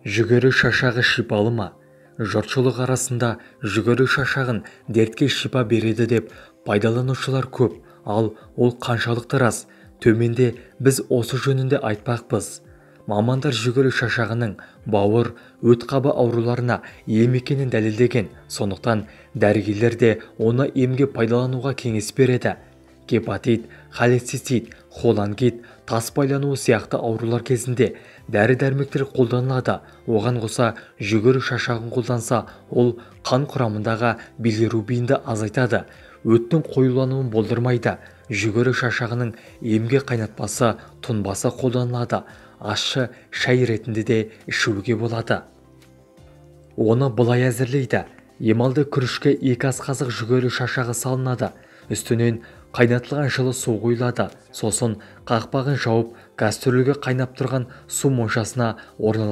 Жүгері шашағы шипалы ма? Жұртшылық арасында жүгері шашағын дертке шипа береді деп пайдаланушылар көп, ал ол қаншалықты рас? Төменде біз осы жөнінде айтпақпыз. Мамандар жүгері шашағының бауыр, өт қабы ауруларына ем екенін дәлелдеген, сондықтан дәрігерлер де оны емге пайдалануға кеңес береді. Гепатит, холецистит, холангит, тас байлануы сияқты аурулар кезінде дәрі-дәрмектер қолданылады. Оған қоса жүгері шашағын қолданса, ол қан құрамындағы билирубинді азайтады, өттің қоюлануын болдырмайды. Жүгері шашағының емге қайнатпасы, тұнбасы қолданылады. Ащы шай ретінде де ішуге болады. Оны былай әзірлейді. Емалды күрішке 2 ас қасық жүгері шашағы салынады. Үстінен қайнатылған жылы су құйылады. Сосын қақпағын жауып, кастрюльге қайнап тұрған су моншасына орналастырылады.